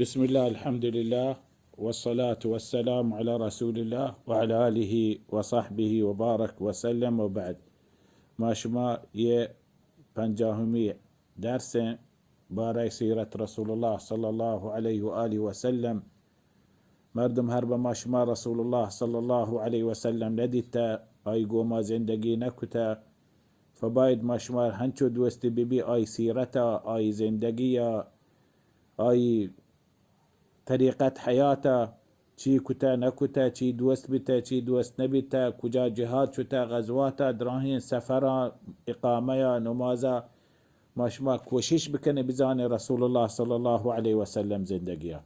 بسم الله، الحمد لله، والصلاة والسلام على رسول الله وعلى آله وصحبه وبارك وسلم وبعد. ما شما یہ پنجاہمی درس بارہ سیرت رسول اللہ صلی اللہ علیہ و آلہ و سلم. مردم ہر بہ ما شما رسول اللہ صلی اللہ علیہ و سلم ندیتہ، آئی گوما زندگی نکتہ، فباید ما شما ہنچو دوست ببی آئی سیرتا، آئی زندگیا، آئی طریقت حیاتا، چی کتہ نکتہ، چی دوست بیتہ، چی دوست نبیتہ، کجا جہاد شتہ، غزواتا، دراہیں سفرا، اقامہا، نمازا، ما شما کوشش بکنیں بزانیں رسول اللہ صلی اللہ علیہ وسلم زندگیا.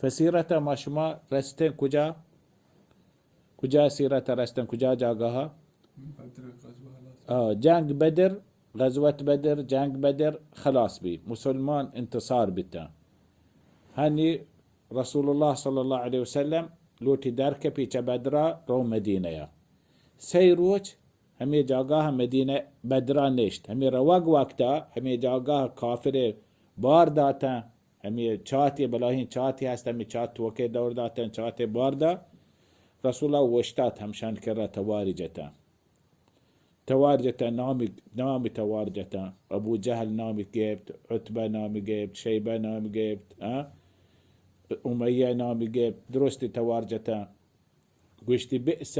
فسیرتا ما شما رستیں کجا؟ کجا سیرتا رستیں؟ کجا جاگہا؟ آ، جنگ بدر، غزوت بدر، جنگ بدر خلاص بی، مسلمان انتصار بیتاں. ہنی رسول اللہ صلی اللہ علیہ وسلم لوٹی در کپی چہ بدرا رو مدینہ یا. سئے روچ ہمے جاگہ مدینہ بدرا نشت. ہمے روگ وقتا ہمے جاگہ کافر بار داتاں. ہمے چاتے، بلاہیں چاتے ہست، ہمے چات توکے دور داتاں، چاتے بار دا. رسول اللہ اوشتات ہمشان کرا تواری جتاں. توار جتاں، نامی، نامی توار جتاں. ابو جہل نامی گپت، عتبہ نامی گپت، شیبہ نامی گپت، ہاں؟ امیہ نامی گپت، درستی توار جتاں. گوشتی، بئس،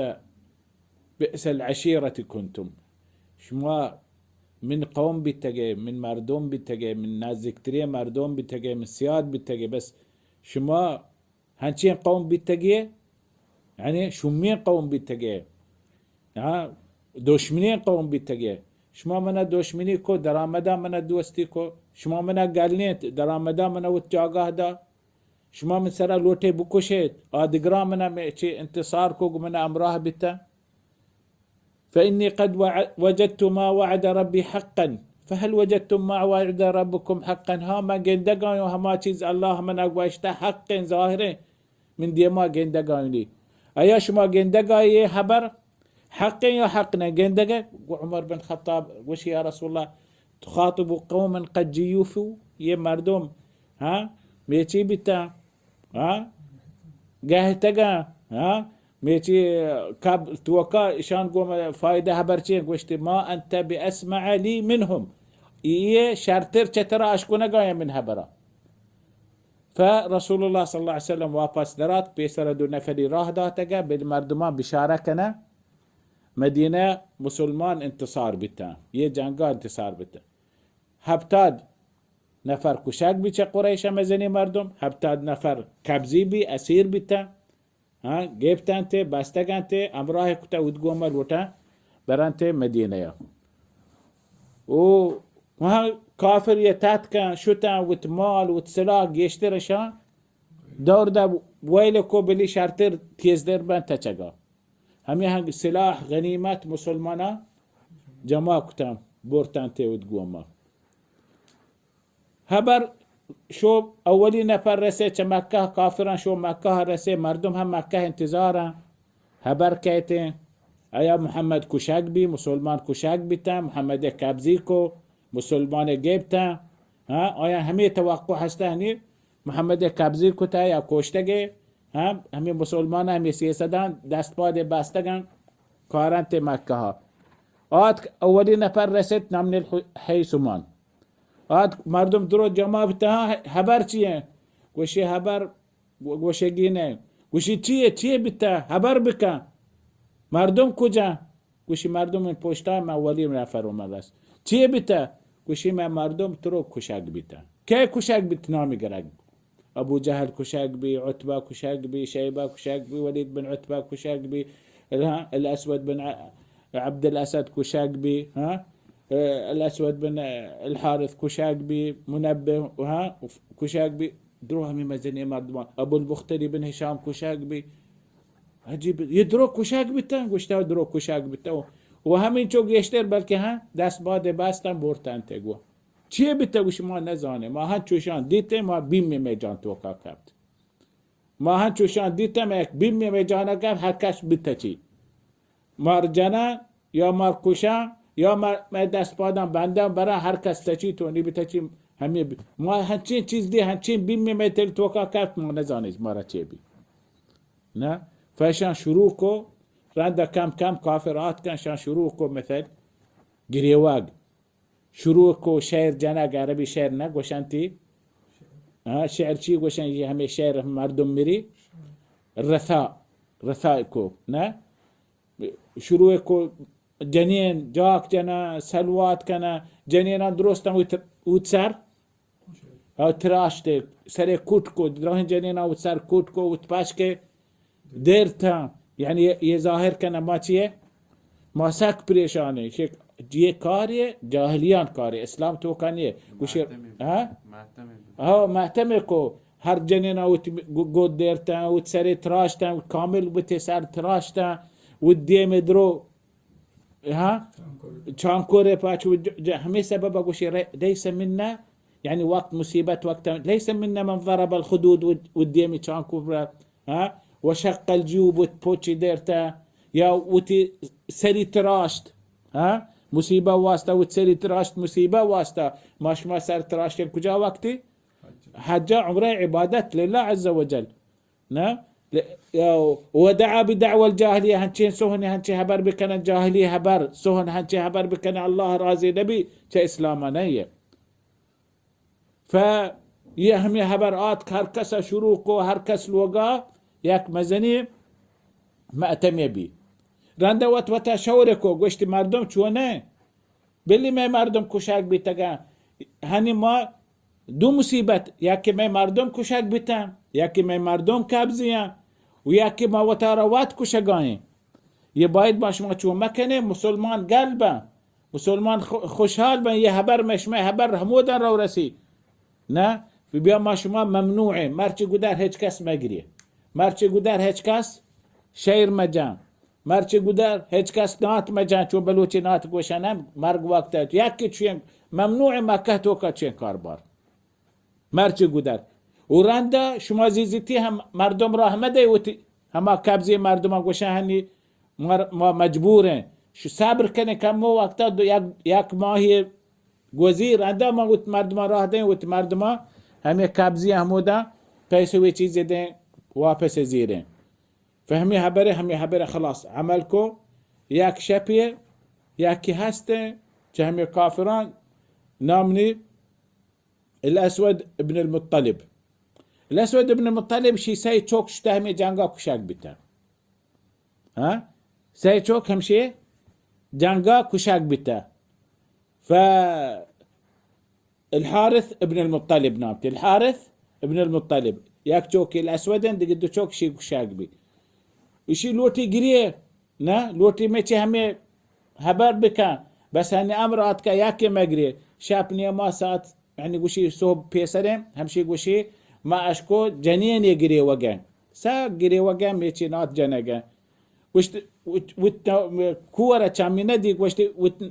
بئس العشیرة کنتم. شما من قوم بیتگے، من مردم بیتگے، من نزدیکترین مردم بیتگے، من سیاد بیتگے، بس شما ہنچیں قوم بیتگی، یعنی شومیں قوم بیتگی، ہاں، دشمنیں قوم بیتگی. شما منا دشمنی کو، درآمدا منا دوستی کو. شما منا گلینت، درآمدا منا وت جاگہ دا. شما من سرا لوٹے بکشیت، آ دگراں منا مئے چے انتصار کو، گو منا ہمراہ بیتہ. فإني قد وع-، وجدت ما وعد ربي حقا، فهل وجدتم ما وعد ربكم حقا؟ ہاں، من گندگ آیوں ہما چیز اللہ منا گوشتہ حقیں، ظاہریں، من دیما گندگ آیونی. آیا شما گندگ آئی اے حبر حقیں یا حق نہ گندگ؟ گو عمر بن خطاب گوشی، یا رسول اللہ، تخاطب قوما قد جیفوا، یہ مردم، ہاں، میچی بیتاں، ہاں، گہتگاں، ہاں، میچی کب توکا اشان گوما فائدہ حبر چی؟ گوشتی، ما انت بأسمع لي منهم، یہ شرتر چہ ترا اشکنگا یا من حبرا. فرسول اللہ صلی اللہ علیہ وسلم واپس درات، پیسر دو نفری راہ داتگا، بل مردمان بشارہ کنہ، مدینہ مسلمان انتصار بیتاں، یہ جنگا انتصار بیتاں. ہپتاد نفر کشگ بی چہ قریش مزنی مردم، ہپتاد نفر قبضی بی، اسیر بیتاں، ہاں، گپتنتے، بستگنتے، ہمراہ کتہ اود گوما لوٹاں برنتے مدینہ یا. او وہاں کافر یہ تتکن، شتن، وت مال، وت سلاح گیشتر اشان دور دا، ویل کو بلی شرتر تیزتر بن تچگا. ہمے ہنگ سلاح غنیمت مسلماناں جمع کتن، برتنتے اود گوما. ہبر شو، اولی نفر رسے چہ مکہ، کافراں شو مکہ رسے، مردم ہم مکہ انتظاراں. ہبر کیتیں، ایا محمد کشگ بی، مسلمان کشگ بیتاں، محمد قبضی کو، مسلمان گپتاں. ہاں، آیا ہمے توقع ہستہ، ہنی محمد قبضی کتہ یا کشتگے، ہاں، ہمے مسلمان ہمے سیصداں دست پادے بستگاں، کارنتے مکہ. آتک اولی نفر رسیت نمن الحیثمان. آتک مردم درو جمع بیتہ، ہاں، ہبر چی ایں؟ گوشی ہبر گو-، گوشگی نہ. گوشی چی ایں؟ چی بیتہ؟ ہبر بکن. مردم کجا؟ گوشی مردم این پشتا، من اولی نفر اومد است. چی بیتہ؟ گوشی من مردم ترو کشگ بیتہ. کئے کشگ بیت؟ نامی گرگ. ابو جہل کشگ بی، عتبہ کشگ بی، شیبہ کشگ بی، ولید بن عتبہ کشگ بی، الاسود بن ع-، عبد الاسد کشگ بی، ہاں؟ الاسود بن الحارث کشگ بی، منبہ، ہاں؟ کشگ بی، درو ہمے مزنیں مردمان، ابو البختری بن ہشام کشگ بی. عجیب، یہ درو کشگ بیتن؟ گوشتہ درو کشگ بیتن. و ہمینچو گیشتر بلکہ ہاں دست بادے بستن برتنتے گو. چیے بیتہ؟ گوشی ما نزانیں، ما ہنچوشان دیتیں، ما بیمی مئے جان توکا کپت. ما ہنچوشان دیتہ، ما یک بیمی مئے جانا کپت، ہر کس بیتہ چی. مار جنن یا مار کشن یا مار، مئے دست پادان بندن برن، ہر کس تچی تو نی بیتہ چی، ہمے ب-، ما ہنچیں چیز دی، ہنچیں بیم مئے دل توکا کپت، ما نزانیں مارا چے بی۔ نہ؟ فیشان شروع کو، رندا کم کم کافر آتکن، شان شروع کو مثل گریوگ۔ شروع کو شعر جنگ، عربی شعر نہ گوشنتی۔ ہاں، شعر چی گوشن؟ یہ ہمے شعر مردم مری۔ رثا، رثا کو، نہ؟ شروع کو جنین جاک جنا، سلوات کنا، جنیناں درستاں اوت، اوت سر، او تراشتے، سرے کوٹ کو، دراہیں جنیناں اوت سر کوٹ کو، اوت پاش کے دیر تھا، یعنی یہ، یہ ظاہر کنا ما چیے؟ ما سک پریشان ہیں کہ یہ کار یہ جاہلیان کار ہے، اسلام توکا نہیں ہے۔ گوشے، ماتم ہے۔ ہاں؟ ماتم ہے۔ ہاں، ماتم کو ہر جنیناں اوت گو-، گود دیر تھا، اوت سرے تراشتا، کامل بوتے سر تراشتا، اوت دیم درو ہاں؟ چانکورے پاچ و ج-، ج-، ہمے سبب گوشی رے-، لیس منا، یعنی وقت مصیبت وقت، لیس منا من ضرب الخدود و، و دیمی چانکور را، ہاں؟ و شق الجیوب و پوچی دیرتا، یا وتی سری تراشت، ہاں؟ مصیبہ واسطہ، وت سری تراشت مصیبہ واسطہ، ما شما سر تراشت کجا وقتی؟ حج، عمرہ، عبادت لله عز وجل۔ نہ؟ ل-، یا ودعا بدعوى الجاهلية، ہنچیں سہن، ہنچیں ہبر بکنن، جاہلی ہبر، سہن، ہنچیں ہبر بکنن، اللہ راضی نبی، چہ اسلام نہ یہ۔ ف یہ ہمیں ہبر آت، ہر کس شروع کو، ہر کس لوگا یک مزنی مأتمے بی۔ رندا وت وتا شور کو، گوشتی مردم چونیں؟ بلی مئے مردم کشگ بیتگاں۔ ہنی ما دو مصیبت، یکی مئے مردم کشگ بیتاں، یکی مئے مردم قبضیاں، و یکی ما وتارا وت کشگائیں۔ یہ باید ما شما چون مکنیں، مسلمان گل بن، مسلمان خو-، خوشحال بن، یہ ہبر مئے شمئے ہبر ہمودن رو رسی۔ نہ، بیا ما شما ممنوعیں، مرچی گدر ہچ کس مگری۔ مرچی گدر ہچ کس شعر مجن۔ مرچی گدر ہچ کس نعت مجن، چون بلوچی نعت گوشن ہم مرگ وقت ہے۔ یکی چوین ممنوع مکہ توکا چوین کاربار۔ مرچی گدر۔ و رندا شما زیزیتی ہم مردم را ہمہ دے وتی ہما قبضی مردم گوشن ہنی مر-، ما مجبور ہیں۔ شو صبر کنے کمو وقتا دو یک، یک ماہی گوزی رندا ما وت مردمان راہ دیں، وت مردمان ہمیں قبضی ہمودا پیسے وی چیزے دیں واپس زیریں۔ فہمی ہبرے، ہمیں ہبرے خلاص عمل کو۔ یک شپی یکی ہستیں چہ ہمیں کافران نامنی الاسود ابن المطلب۔ الاسود ابن المطلب شی سئے چوک شتہ ہمیں جنگا کشگ بیتہ۔ ہاں؟ سئے چوک ہمشی جنگا کشگ بیتہ۔ ف الحارث ابن المطلب نام تی۔ الحارث ابن المطلب۔ یک چوکی الاسود ہیں، دیگه دو چوک شی کشگ بی۔ اشی لوٹی گریے، نہ؟ لوٹی میں چہ ہمیں ہبر بکن۔ بس ہنی امر آتکا یکی مگری۔ شپ نیما ساعت، یعنی گوشی صبح پیسریں، ہمشی گوشی ما اشکو جنین یہ گریوگیں۔ سا گریوگیں، میچی نات جنگیں۔ گوشت، وت، وت، کور چمی ندی، گوشت، وت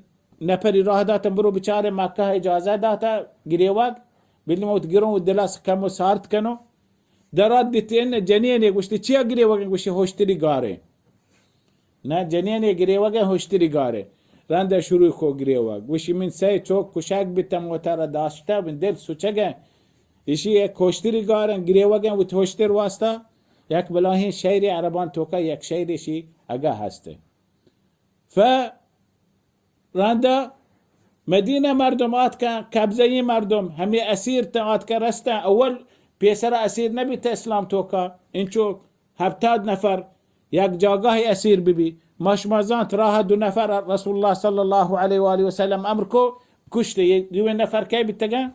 نفری راه داتن، برو بچارے مکہ اجازہ داتا گریوگ، بلی موت گروں دلا کمو سارت کنو۔ درات دیتین جنینے گوشتی، چیا گریوگیں؟ گوشتی، ہوشتری گارے۔ نہ، جنینے گریوگیں ہوشتری گارے۔ رند شروع کو گریوگ۔ گوشی، من سئے چوک کشگ بیتم، وتارا داشتہ، من دل سوچگیں۔ ایشی یک ہوشتری گاریں، گریوگیں، وت ہوشتر واسطہ۔ یک بلاہیں شعر عربان توکا یک شعر ایشی اگا ہستے۔ ف رندا مدینہ مردم آتکن، قبضہ‌ای مردم، ہمے اسیر تن آتکن رستن۔ اول پیسرا اسیر نبیت اسلام توکا، انچو ہپتاد نفر یک جاگاہی اسیر ببی۔ ما شما زانت راہ دو نفر رسول اللہ صلی اللہ علیہ و آلہ وسلم امر کو کشتے۔ یہ دوئیں نفر کئے بیتگن؟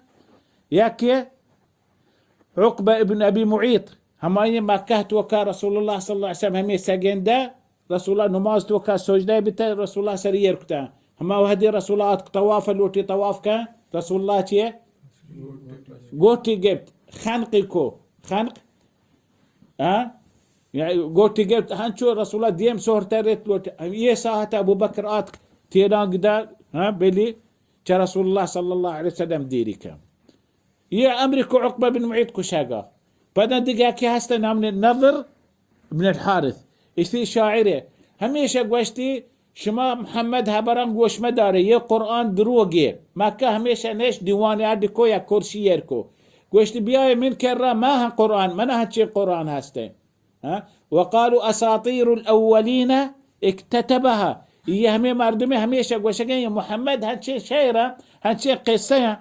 یکی عقبہ ابن ابی معیط، ہمائی مکہ توکا رسول اللہ صلی اللہ علیہ وسلم ہمے سگندہ رسول اللہ نماز توکا سجدہ بیتہ، رسول اللہ سر ایر کتہ۔ ہما وحدی رسول اللہ آتک طواف لوٹی، طواف کن، رسول اللہ چیے؟ گوٹی گپت، خنقی کو، خنق، ہاں؟ یعنی گوٹی گپت، ہنچو رسول اللہ دیم سہر تریت لوٹی۔ یہ ساعت ابو بکر آتک تیرانگ دا، ہاں، بلی چہ رسول اللہ صلی اللہ علیہ وسلم دیری کن۔ یہ امر کو عقبہ بن معیط کشگا۔ پدا دگہ یکی ہست نام نضر بن الحارث۔ اشتی شاعرے۔ ہمیشہ گوشتی، شما محمد ہبران گوش مہ دارے، یہ قرآن دروگے۔ مکہ ہمیشہ نشت، دیوان اڈ کو یا کرسی ایر کو۔ گوشت، بیائے من کرا، ما ہم قرآن، من ہنچیں قرآن ہستے۔ ہاں؟ وقالوا اساطیر الاولین اکتتبها۔ یہ ہمیں مردم ہمیشہ گوشگے، یہ محمد ہنچیں شعر، ہنچیں قصہ ہیں۔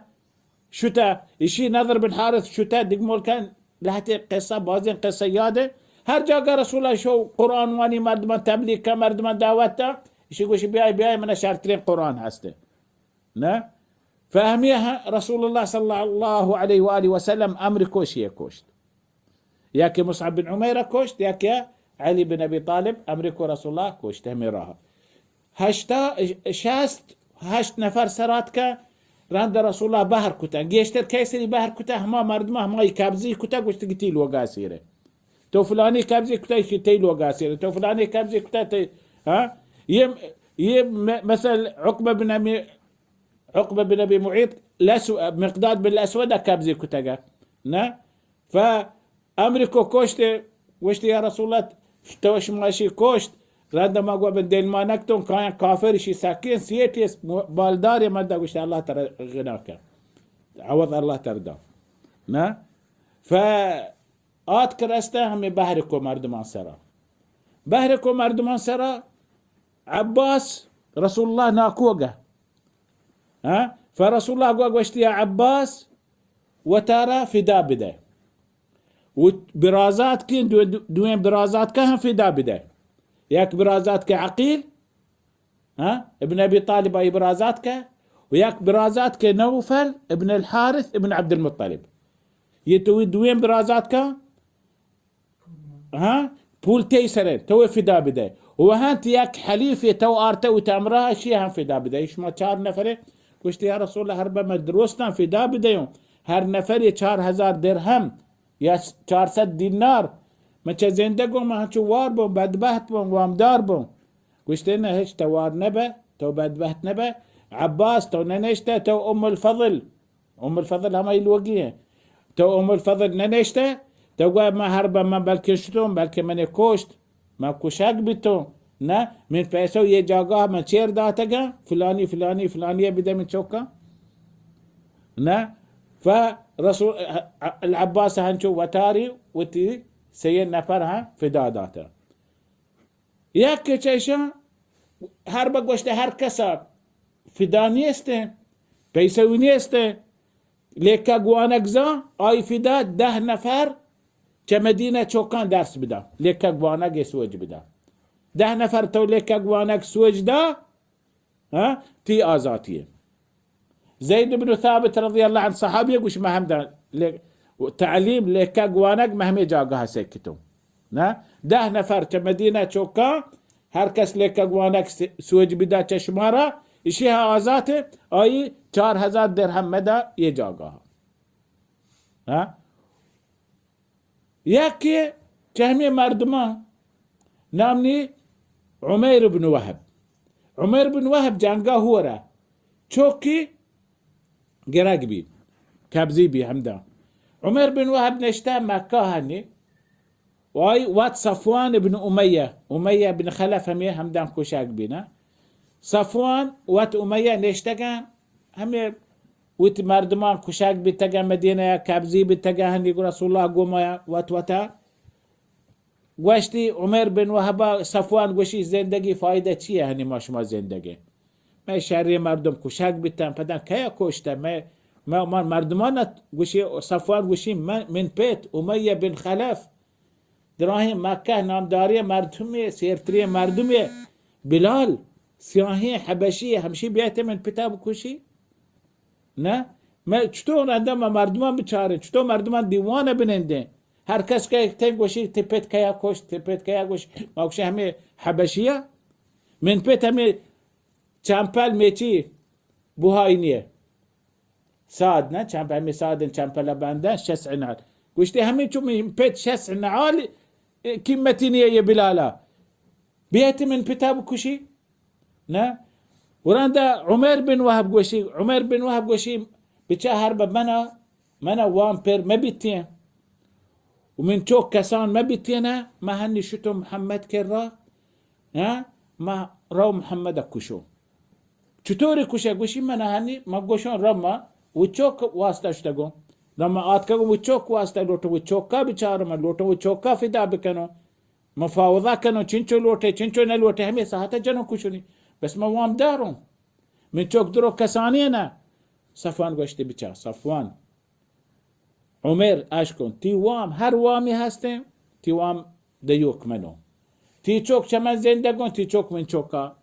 شتہ، ایشی نضر بن حارث شتہ دگ ملکان، لہتے قصہ، بازیں قصہ یاد ہے۔ ہر جاگہ رسول اللہ شو قرآن وانی، مردمان تبلیغ کا، مردمان دعوت تا۔ ایشی گوشی، بیائے، بیائے، من شرترین قرآن ہستے۔ نہ؟ فہمی رسول اللہ صلی اللہ علیہ وآلہ وسلم امر کو، شیئے کوشت۔ یا کہ مصعب بن عمیر کوشت، یا کہ علی بن ابی طالب امر کو، رسول اللہ کوشت ہمیں راہ۔ ہشتا، شست، ہشت نفر سرات کا رند رسول اللہ بہر کتا۔ گیشتر کیسری بہر کتا، ہما مردم ہمائی قبضی کتا، گوشت کہ تی لوگا سیرے۔ تو فلانی قبضی کتا، کہ تی لوگا سیرے۔ تو فلانی قبضی کتا، تی، ہاں؟ یہ، یہ م-، مثل عقبہ بن ابی، عقبہ بن ابی معیط لسو-، مقداد بن الاسود قبضی کتگا۔ نہ؟ فامر کو، کوشت، گوشت، یا رسول اللہ، تو شما شی کوشت، رند ما گو بن دل ما نکتون، کایا کافر شی سکین سیٹی اس، بالدار مدہ، گوشت، اللہ ترا غنا کن، عوض اللہ ترا دا۔ نہ؟ ف آت کہ رستہ ہمیں بہر کو مردمان سرا۔ بہر کو مردمان سرا عباس رسول اللہ ناکوگا۔ ہاں؟ فرسول اللہ گو گوشتی، یا عباس، وتارا فدا بدے۔ و برازات کی دو-، دویں برازات کا ہم فدا بدے۔ یک برازات کے عقیل، ہاں؟ ابن ابی طالب آئی برازات کے، و یک برازات کے نوفل ابن الحارث ابن عبد المطلب۔ یہ تو دویں برازات کا ہاں، پول تئی سرے، تو فدا بدے۔ و ہنت یک حلیفے تو آرتہ وت ہمراہ، اشی ہم فدا بدے۔ شما چار نفرے۔ گوشت، یا رسول اللہ، ہر بہ من درستاں فدا بدیوں۔ ہر نفرے چار ہزار درہم یا چار سد دینار۔ من چہ زندگوں، من ہنچو وار بوں، بدبہت بوں، وامدار بوں۔ گوشت، نہ، ہچ تو وار نبے، تو بدبہت نبے۔ عباس، تو ننشتہ، تو ام الفضل۔ ام الفضل ہمائی لوگی ہیں۔ تو ام الفضل ننشتہ، تو گوئے من ہر بہ من بلکہ شتوں، بلکہ من کوشت، من کشگ بیتوں۔ نہ، من پیسہ یہ جاگہ من چیر داتگا، فلانی، فلانی، فلانی بدے من چوکا۔ نہ، فرسول العباس ہنچو وتاری وتی سید نفر ہاں فدا داتا۔ یک کہ چہ ایشاں ہر بہ گوشتہ ہر کسا فدا نیست، پیسہ نیست، لیکہ گوانک زان، آئی فدا دہ نفر چہ مدینہ چوکاں درس بدا، لیکہ گوانک سوج بدا۔ دہ نفر تو لیکہ گوانک سوج دا، ہاں، تی آزاتی ہے۔ زید بن ثابت رضی اللہ عنہ صحابی گوش، مہ ہمدا لے-، تعلیم لیکہ گوانگ مہ ہمے جاگہ سکتوں۔ نہ؟ دہ نفر چہ مدینہ چوکاں، ہر کس لیکہ گوانگ س-، سوج بدا چہ شمارا، اشی ہا آزات ہے، آئی چار ہزار درہم مدا یہ جاگہ۔ ہاں؟ یکے چہ ہمے مردماں نام نی عمیر بن وہب۔ عمیر بن وہب جنگا ہورا چوکی گرگ بی، قبضی بی ہمدا۔ عمیر بن وہب نشتہ مکہ ہنی، و آئی وت صفوان ابن امیہ، امیہ بن خلف ہمے ہمدان کشگ بی نا۔ صفوان وت امیہ نشتگاں، ہمے وتی مردمان کشگ بیتگاں، مدینہ یا قبضی بیتگاں، ہنی گو رسول اللہ گوما وت وتا گوشتی، عمیر بن وہبا صفوان گوشی، زندگی فائدہ چی ہے، ہنی ما شما زندگی؟ مئے شریں مردم کشگ بیتن، پدا کیا کشتہ؟ مئے، مئے، من مردمان گوشی، صفوان گوشی، من، من پت امیہ بن خلف، دراہیں مکہ نامداریں مردمے، سیرتریں مردمے، بلال، سیاہیں حبشی، ہمشی بیایت من پتا بکشی؟ نہ؟ مئے چطور رندا ما مردمان بچاریں، چطور مردمان دیوان بنندیں؟ ہر کس کہ تئی گوشی، تئی پت کیا کشت، تئی پت کیا گوشت؟ ما گوشی، ہمے حبشیہ، من پت ہمے چمپل میچی بوہائی نیہ۔ ساد نہ، چمپ-، ہمے سادن چمپل بندن، شس عنال۔ گوشتی، ہمے چو من پت شس عنال قیمتی نیہ یہ بلالا۔ بیایت من پتا بکشی؟ نہ؟ ورندا عمیر بن وہب گوشی، عمیر بن وہب گوشی، بچا ہر بہ منا، منا وام پر مبیتین۔ و من چوک کسان مبیتین، ما ہنی شتو محمد کرا، ہاں؟ ما رو محمد کشو. چطوری کشه؟ گوشی من هنی، ما گوشون رما و چوک واسطه شتگو. رما آتکگو و چوک واسطه لوٹو و چوکا بچارم، لوٹو و چوکا فدا بکنو. مفاوضه کنو، چنچو لوٹه، چنچو نلوٹه، همه ساعت جنو کشونی. بس ما وام دارم. من چوک درو کسانی نه. صفوان گوشتی بچا، صفوان. عمر اشکن، تی وام، هر وامی هستیں، تی وام دیوک منو. تی چوک چه من زندگون، تی چوک من چوکا.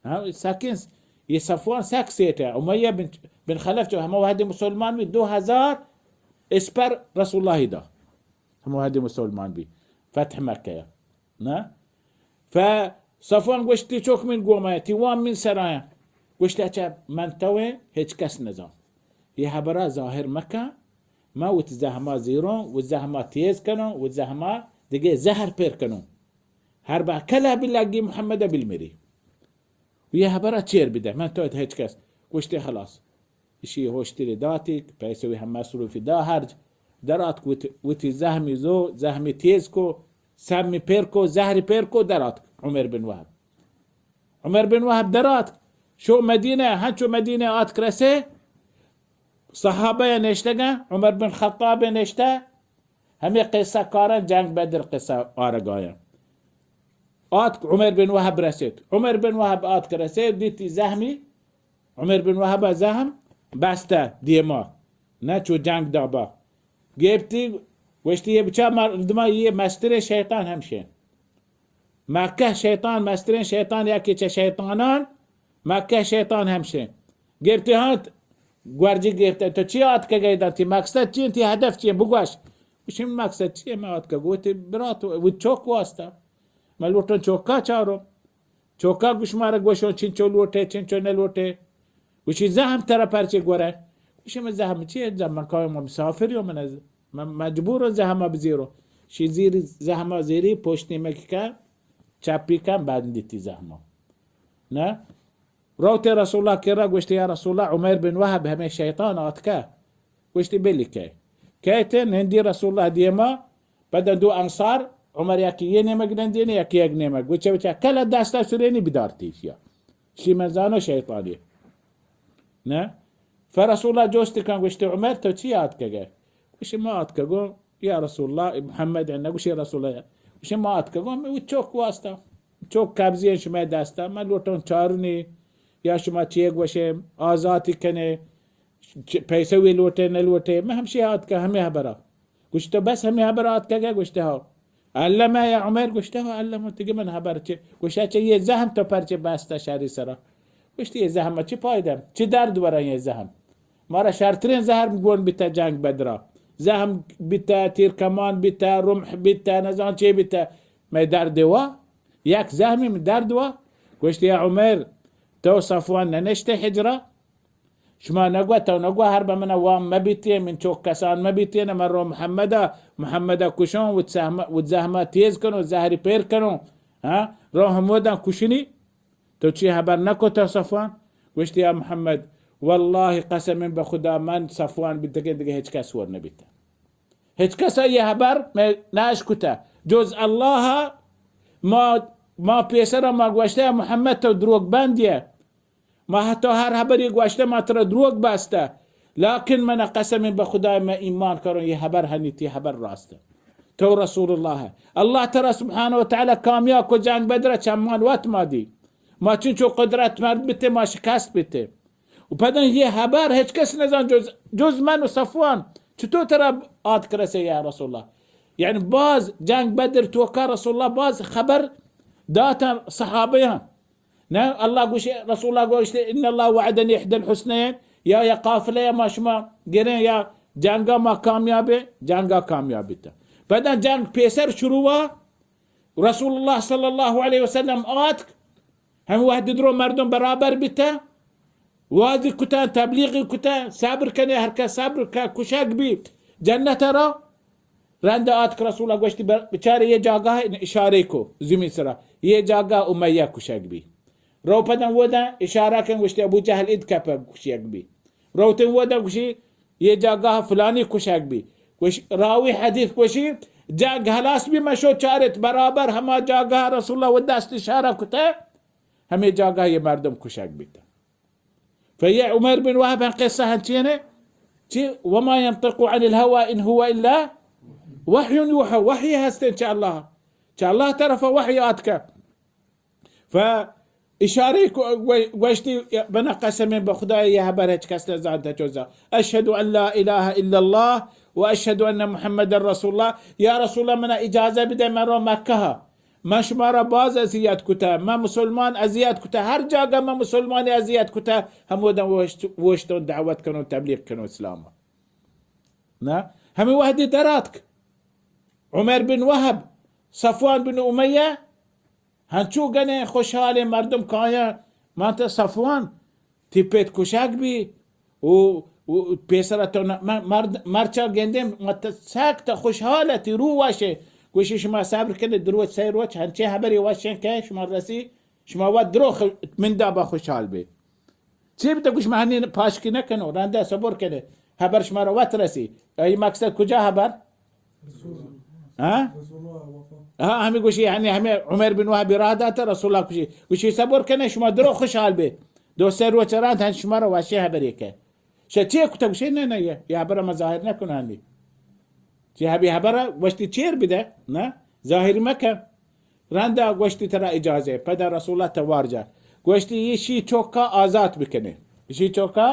ها، سکین، یه صفوان سک سیٹه. امیه بن، بن خلف چو همه وحدی مسلمان بی، دو هزار اسپر رسول الله دا. همه وحدی مسلمان بی. فتح مکه. نه؟ ف صفوان گوشتی چوک من گوما، تی وام من سرایا. گوشتی اچا من توه هیچ کس نزان. یه هبرا ظاهر مکن. ما وت زهما زیرون، وت زهما تیز کنون، وت زهما دیگه زهر پر کنون. هر با کلا بلگی محمد بل مری. و یه هبرا چیر بده، من تو هیچ کس. گوشتی خلاص. اشی هوشتری داتی، پیسوی هم مصروفی دا هرج. درات وت، وتی زهمی زو، زهمی تیز کو، سمی پر کو، زهری پر کو، درات عمر بن وهب. عمر بن وهب درات، شو مدینه، هنچو مدینه آتک رسه، صحابه نشتگن، عمر بن خطاب نشته، همه قصه کارن جنگ بدر قصه آرگاین. آتک عمر بن وهب رسید. عمر بن وهب آتک رسید، دیتی زهمی، عمر بن وهب زهم بسته دیما. نه چو جنگ دابا. گپتی، گوشتی یه بچا مردما یه مستر شیطان همشه. مکه شیطان، مسترین شیطان، یکی چه شیطانان، مکه شیطان همشه. گپتی ها، گورجی گپتی، تو چی آتکگی دا؟ تی مقصد چی؟ تی هدف چی؟ بگوش. گوشی مقصد چی؟ من آتکگو تی برات و چوک واسطه. من لوٹن چوکا چارو. چوکا گوش مارا گوشون چنچو لوٹه، چنچو نلوٹه. گوشی زهم ترا پرچه گوره؟ گوشی من زهم چی؟ زهم من کایم مسافر یو، من از، من مجبور زهم بزیرو. شی زیر زهم زیری پشت نیمه که چپی کن بندیتی زهما. نه؟ روت رسول الله کرا گوشتی، یا رسول الله، عمر بن وهب همه شیطان آتکه. گوشتی، بلی که. کیت نندی رسول الله دیما، بعد دو انصار، عمر یکی یه نیمگ نندینه، یکی یک نیمگ. گوشه بچه، کل دست سرینی بدارتی یا. شی من زانو شیطانی. نه؟ فرسول الله جوست کن، گوشتی، عمر، تو چی آتکگه؟ گوشی، ما آتکگو یا رسول الله، محمد، نه گوشی رسول الله. گوشی ما آتکگو، من او چوک واسطه. چوک قبضی شما دسته، من لوٹون چارونی، یا شما چی گوشه، آزاتی کنه، چ-، پیسه وی لوٹه، نلوٹه، من همشی آتکه، همه هبرا. گوشته بس همه هبرا آتکگه؟ گوشته ها. علمه یا عمر؟ گوشته ها، علمه، تیگه من هبر چه؟ گوشته چه یه زهم تو پرچه بسته شری سرا؟ گوشتی، یه زهم چی پایده؟ چی درد ورن یه زهم؟ مارا شرترین زهر گون بیته جنگ بدرا. زهم بیته، تیر کمان بیته، رمح بیته، نزان چی بیته. می درد وا؟ یک زهمی می درد وا؟ گوشتی، یا عمر، تو صفوان ننشته حجرا؟ شما نگو، تو نگو هر به من وام مبیتی، من چوک کسان مبیتی، من رو محمد، محمد کشون، وت زهما، وت زهما تیز کنو، زهری پیر کنو. ها؟ رو همودن کشنی؟ تو چی هبر نکوتا صفوان؟ گوشتی، یا محمد، والله قسم به خدا من صفوان بیتگه دیگه هیچ کس ور نبیته. هیچ کس یه هبر نشکوته. جز الله ما، ما پیسر ما گوشته، یا محمد تو دروگ بندیه. ما حتی هر هبری گوشته ما ترا دروگ بسته. لکن من قسم به خدای من ایمان کرون، یه هبر هنی تی هبر راسته. تو رسول الله. الله ترا سبحانه و تعالی کامیاب کو جنگ بدر چمان وت ما دی. ما چنچو قدرت مرد بیته، ما شکست بیته. و پدن یه هبر هیچ کس نزان جز، جز من و صفوان. چطور ترا آتک رسه یا رسول الله؟ یعنی باز جنگ بدر توکا رسول الله باز خبر داتن صحابیان. نه الله گوشه، رسول الله گوشته، ان الله وعدنی احدی الحسنین، یا، یا قافله ما شما گرین، یا جنگا ما کامیابه، جنگا کامیابی تا. پدن جنگ پیسر شروع وا، رسول الله صلی الله علیه و سلم آتک، هم وحد درو مردم برابر بیته، وازی کتن، تبلیغی کتن، صبر کنه، هر کس صبر که کشک بی، جنت را. رند آتک رسول گوشتی، بر-، بچار یه جاگاه اشاره کو، زمین سرا، یه جاگاه امیه کشک بی. رو پدن ودا اشاره کن، گوشتی ابو جهل اید کپه کشک بی. روتن ودا گوشی، یه جاگاه فلانی کشک بی. گوش، راوی حدیث گوشی، جنگ خلاص بی، مشو چارت برابر هما جاگاه رسول الله و دست اشاره کته. ہمے جاگہ یہ مردم کشگ بیتہ. فیہ عمیر بن وہب ہن قصہ ہنچینے، چی وما ینطق عن الهوى ان هو الا وحی یوحی، وحی ہستیں چہ اللہ، چہ اللہ طرف وحی آتکہ. ف اشارہ کو گو-، گوشتی، بنا قسم بخدا یہ حبر ہچ کس نزانتہ چوزا. اشهد ان لا اله الا الله و اشهد ان محمد رسول الله. یا رسول اللہ، منا اجازہ بدے، من رو مکہ. من شما را باز اذیت کتہ، من مسلمان اذیت کتہ، ہر جاگہ من مسلمان اذیت کتہ، ہمودا وشت-، وشتون دعوت کنون، تبلیغ کنون اسلام. نہ؟ ہمے وحدی دراتک عمیر بن وہب، صفوان بن امیہ، ہنچو گنے خوشحالیں مردم کایاں، مانتا صفوان، تی پت کشگ بی، و، و پیسرا تو نہ، م-، مرد، مرچا گندے، مت سخت خوشحال تی روح وشے. گوشی شما صبر کنے، دروچ سہ روچ، ہنچے حبری وشیں کہ شما رسی، شما وت درو خ-، من دابا خوشحال بی. چی بتا گوش مہنی پاشکی نکنو، رنده صبر کنے، حبر شما را وت رسی. ای مقصد کجا حبر؟ ہاں؟ ہاں، ہمیں گوشی، یعنی ہمیں عمر بن وہبی راہ داتا، رسول اللہ گوشی، گوشی صبر کنے، شما درو خوشحال بے. دو سے روچ رند ہن شما را وشی حبری کہ. شہ چی کتا؟ گوشی، نہ، نہ، یہ، یہ حبر ما ظاہر نہ کنانی. چی حبی حبر گوشتی چیر بدے، نہ؟ ظاہر مکن. رندا گوشتی ترا اجازہ. پدا رسول اللہ توار جا. گوشتی، یہ شی چوکا آزاد بکنے. شی چوکا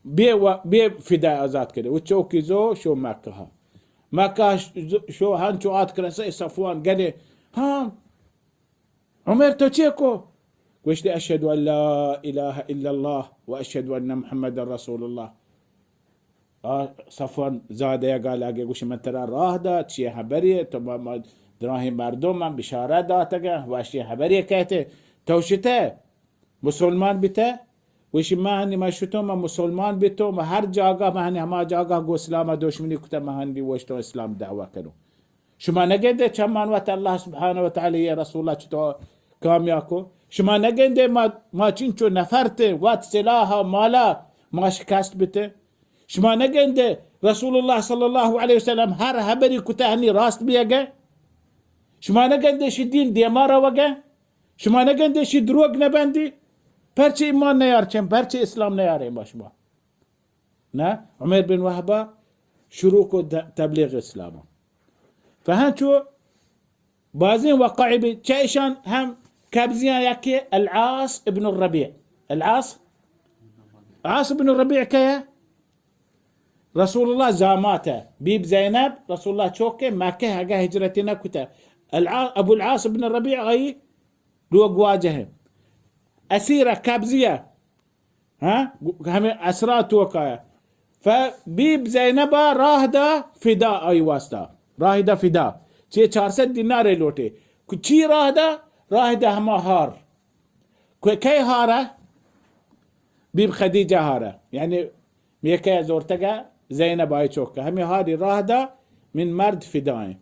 بے و-، بے فدا آزاد کنے. و چوکی زو شو مکہ. مکہ ش-، ز-، شو ہنچو آت کرن سے صفوان گنے. ہاں، عمر تو چے کو؟ گوشتی، اشهد ان لا اله الا الله و اشهد ان محمد رسول الله. آ، صفوان زادہ گالا گے گوشی، من ترا راہ دات، چی حبری تو ما، ما دراہیں مردم من بشارت داتگا، واشی حبری کہتے، تو شتے مسلمان بیتے؟ گوشی، من ہنی من شتوں، من مسلمان بیتوں، من ہر جاگہ، من ہنی ہما جاگہ گو اسلام دشمنی کتا، من ہنی وشتوں اسلام دعوی کنوں. شما نگندے چمان وت اللہ سبحانہ و تعالی یا رسول اللہ چطور کامیاب کو؟ شما نگندے ما، ما چنچو نفرتے، وت سلاح و مالا ما شکست بتے؟ شما نگندے رسول اللہ صلی اللہ علیہ وسلم ہر حبری کتا ہنی راست بیگے؟ شما نگندے شی دین دیما روگے؟ شما نگندے شی دروگ نبندی؟ پرچے ایمان نیارچن، پرچے اسلام نیاریں با شما؟ نہ، عمر بن وہبا شروع کو د-، تبلیغ اسلام. فہنچو بازیں وقائع بی، چہ اشان ہم قبضیاں یکی العاص ابن الربیع. العاص، عاص ابن الربیع کیا؟ رسول اللہ زامات ہے. بیب زینب رسول اللہ چوک کے مکہ اگہ ہجرت نہ کتا. العا-، ابو العاص ابن الربیع آئی لوگ واجہ ہیں. اسیرہ قبضیہ ہاں، ہمیں اسرا توکا. فبیب زینبا راہ دا فدا آئی واسطہ. راہ دا فدا. چی چار سد دینار لوٹے. کو چی راہ دا؟ راہ دا ہما ہار. کو کئی ہارا؟ بیب خدیجہ ہارا. یعنی میکہ زورتگا زینب آئی چوکا. ہمیں ہاری راہ دا من مرد فدائیں.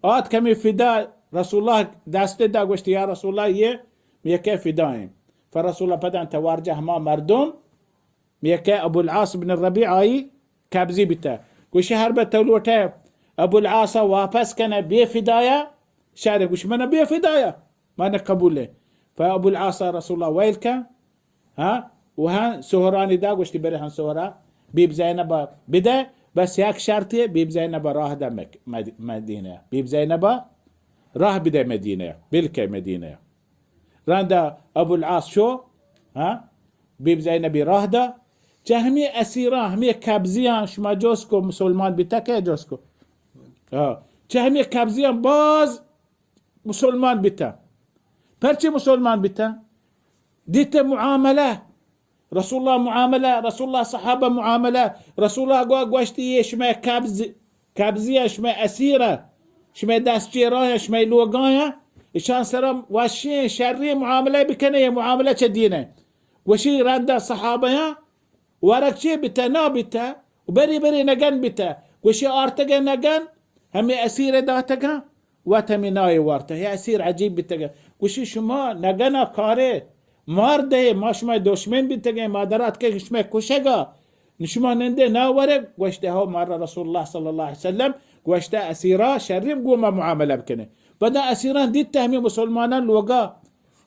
آت کمی فدا رسول اللہ دست دا گوشت، یا رسول اللہ، یہ میکہ فدائیں. فرسول اللہ پدان توارجہ ہما مردم میکہ ابو العاص بن الربیع آئی قبضی بیتہ. گوشی، ہر بہ تو لوٹے ابو العاص واپس کنے بے فدایا، شر. گوشی، من بے فدایا، من قبول ہے. فابو العاص رسول اللہ ویل کن، ہاں، و ہن سہرانی دا. گوشتی، برے ہن سہرا بیب زینب بدے، بس یک شرطی، بیب زینب راہ دا مک-، مد-، مدینہ. بیب زینب راہ بدے مدینہ، بلکہ مدینہ. رندا ابو العاص شو، ہاں، بیب زینبی راہ دا. چہ ہمیں اسیران، ہمیں قبضیان شما جوز کو مسلمان بیتا کہ جوز کو؟ ہاں. چہ ہمیں قبضیان باز مسلمان بیتا. پرچے مسلمان بیتا؟ دیتے معاملہ رسول اللہ معاملہ، رسول اللہ صحابہ معاملہ، رسول اللہ گو-، گوشتی، یہ شمئے قبض، قبضی ہے، شمئے اسیر ہے، شمئے دست چیران ہے، شمئے لوگان ہے، اشان سرا وشیں شریں معاملہ بکنے، یہ معاملہ چہ دین ہے. گوشی رندا صحابیان ورگ چے بیتہ، نا بیتہ، و بری بری نگن بیتہ. گوشی آرتگہ نگن، ہمے اسیر داتگاں، وت ہمے نائے وارتہ. یہ اسیر عجیب بیتگہ. گوشی، شما نگنا کارے، مار دئے، ما شما دشمن بیتگیں، ما دراتکہ شما کشگا. نی شما نندے نا ورے؟ گوشتہ، ہو، مارا رسول اللہ صلی اللہ علیہ وسلم گوشتہ، اسیرا شریم گو ما معاملہ بکنے. پدا اسیران دیتہ ہمے مسلمانان لوگا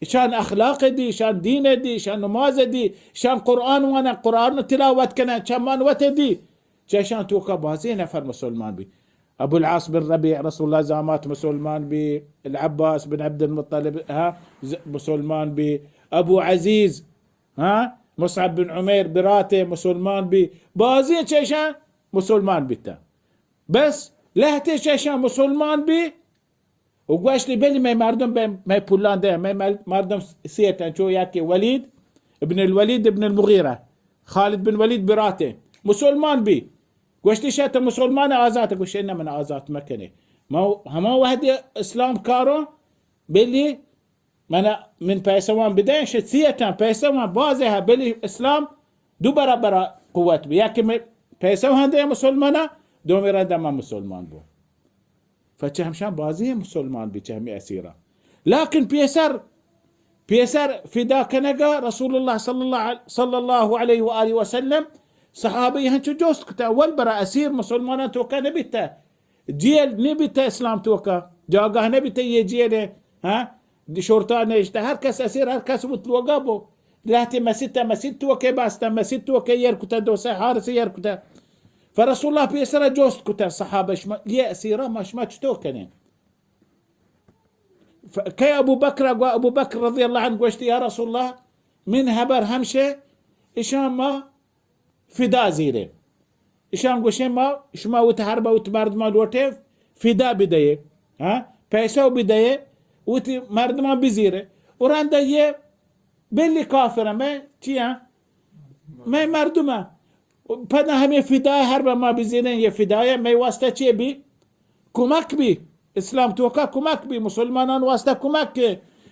اشان اخلاق دی، اشان دین دی، اشان نماز دی، اشان قرآن وانا، قرآن تلاوت کنا، چمان وت دی. چہ اشان توکا بازی نفر مسلمان بی. ابو العاص بن ربیع، رسول اللہ زامات، مسلمان بی. العباس بن عبد المطلب، ہا، ز-، مسلمان بی. ابو عزیز، ہا، مصعب بن عمیر براتے، مسلمان بی. بازی چہ اشان مسلمان بیتا. بس لہتے چہ اشان مسلمان بی، و گوشتی، بلی مئے مردم بہ مئے پولان دے، مئے مل-، مردم سیٹن، چو یکی ولید ابن الولید ابن المغیرہ، خالد بن ولید براتے، مسلمان بی. گوشتی، شہ تو مسلمان آزات؟ گوشتی، نہ، من آزات مکنے. ما ہما وحد اسلام کاروں، بلی من، من پیسہ وان بدے، شہ سیٹن پیسہ وان بازے ہا، بلی اسلام دو برابر قوت بی. یکی مئے پیسہ وان دے مسلمانا، دومی رندا من مسلمان بو. فچہ ہمشان بازی مسلمان بی چہ ہمیں اسیرا. لیکن پیسر، پیسر فدا کنگا رسول اللہ صلی اللہ عل-، صلی اللہ علیہ و آلہ وسلم صحابہ ہنچو جوست کتا، اول برا اسیر مسلمانان توکا نبیتا، جیل نبیتا اسلام توکا، جاگاہ نبیتا یہ جیل ہے، ہاں؟ شرطہ نشتہ، ہر کس اسیر، ہر کس وت لوگا بو. لہتے مسیت، مسیت توکے باستا، مسیت توکے یر کتا، دو سے حارس یر کتا. فرسول اللہ پیسرا جوست کتا صحابہ، شما یہ اسیرا ما شما چطور کنیں؟ ف-، کہ ابو بکر گو، ابو بکر رضی اللہ عنہ گوشت، یا رسول اللہ، من ہبر ہمشے، اشان ما فدا زیرے. اشان گوشے، ما، شما وت ہر با وت مردمان لوٹے فدا بدئے، ہاں، پیسہ بدئے، وت مردمان بزیرے. و رندا یہ بلی کافر میں چیاں؟ مئے مردم ء. پدا ہمے فدائے ہر بہ ما بزیریں، یہ فدائے مئے واسطہ چے بی؟ کمک بی. اسلام توکا کمک بی، مسلمانان واسطہ کمک کے،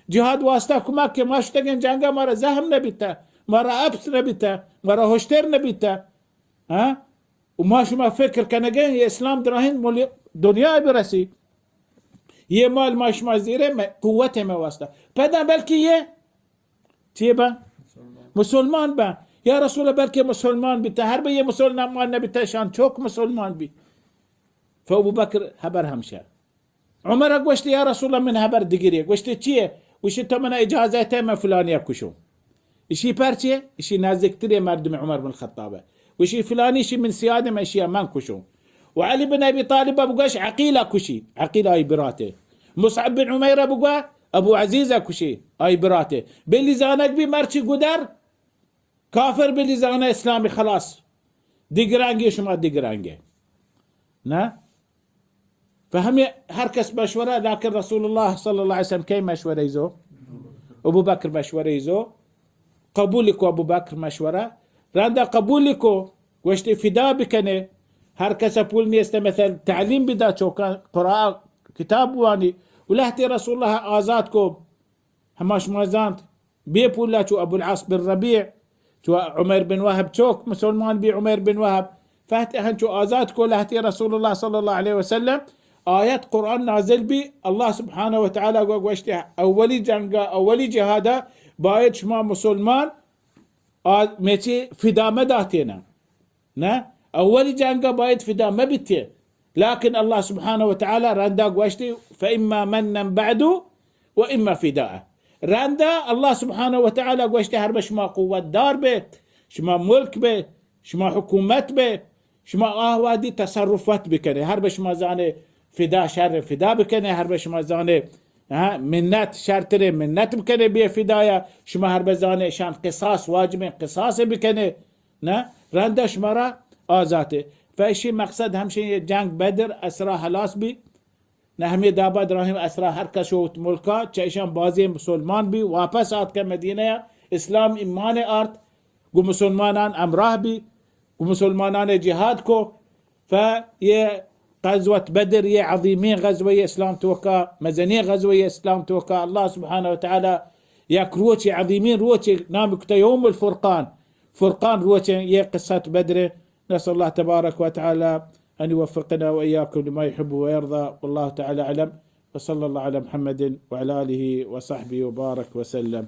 جہاد واسطہ کمک کے. ما شتگیں جنگا مارا زہم نہ بیتا، مارا اپس نہ بیتا، مارا ہشتر نہ بیتا. ہاں؟ و ما شما فکر کنگیں یہ اسلام دراہیں ملی-، دنیا برسی. یہ مال ما شما زیرے مئے قوت مئے واسطہ. پدا بلکہ یہ چی بہ؟ مسلمان بہ. یا رسول اللہ، بلکہ مسلمان بیتا، ہر بہ یہ مسلمان نبیتا، شان چوک مسلمان بی. فابو بکر ہبر ہمشہ. عمر گوشت، یا رسول اللہ، من ہبر دگری. گوشت، چیے؟ گوشت، تو من اجازت ہے، من فلانی کشوں. اشی پر چیے؟ اشی نزدیکتری مردم عمر بن خطاب ہے. گوشی، فلانی شی من سیاد، من شی من کشوں. و علی بن ابی طالب بگوش، عقیل کشی، عقیل آئی براتے. مصعب بن عمیر بگو، ابو عزیز کشی، آئی براتے. بلی زانگ بی مرچی گدر، کافر بلی زانہ اسلام خلاص. دگرانگی شما دگرانگے. نہ؟ فہمی ہر کس مشورہ، لیکن رسول اللہ صلی اللہ علیہ وسلم کئی مشورہ ایزو؟ ابو بکر مشورہ ایزو. قبول کو ابو بکر مشورہ. رندا قبول کو، گوشتی فدا بکنے. ہر کس پول نیست، مثلا تعلیم بدا چوکا، قرآن کتاب وانی. و لہتے رسول اللہ آزاد کو، ہما شما زانت، بے پولا چو ابو العاص بن ربیع، چو عمیر بن وہب چوک مسلمان بی، عمیر بن وہب فہت ہنچو آزاد کو لہتے رسول اللہ صلی اللہ علیہ وسلم. آیت قرآن نازل بی، اللہ سبحانہ و تعالی گو گوشتے، اولی جنگا، اولی جہادا باید شما مسلمان آ-، میچی فدا مداتینا. نہ، اولی جنگا باید فدا مبیتے. لیکن اللہ سبحانہ و تعالی رندا گوشتی، فاما منا بعد و اما فداء. رندا اللہ سبحانہ و تعالی گوشتی، ہر بہ شما قوت دار بے، شما ملک بے، شما حکومت بے، شما آ وہدی تصرفات بکنے. ہر بہ شما زانے فدا شر فدا بکنے، ہر بہ شما زانے، ہاں، منت شرترے منت بکنے بے فدایا. شما ہر بہ زانے شان قصاص واجبیں، قصاص بکنے. نہ، رندا شمارا آزاتے. فیشی مقصد ہمشی یہ جنگ بدر اسرا حلاس بی. نہ ہمیں دابا دراہیم اسرا ہر کس شوت ملکا، چہ ایشان بازی مسلمان بی، واپس آتکہ مدینہ، اسلام ایمان آرت، گو مسلمانان امراہ بی، گو مسلمانان جہاد کو. ف یہ غزوت بدر، یہ عظیمین غزوہ اسلام توکا، مزنین غزوہ اسلام توکا، اللہ سبحانہ و تعالی یک روچ عظیمین روچ نام کتا یوم الفرقان، فرقان روچ یہ قصت بدر. نسأل الله تبارك وتعالى أن يوفقنا وإياكم لما يحب ويرضى. والله تعالى أعلم. وصلى الله على محمد وعلى آله وصحبه وبارك وسلم.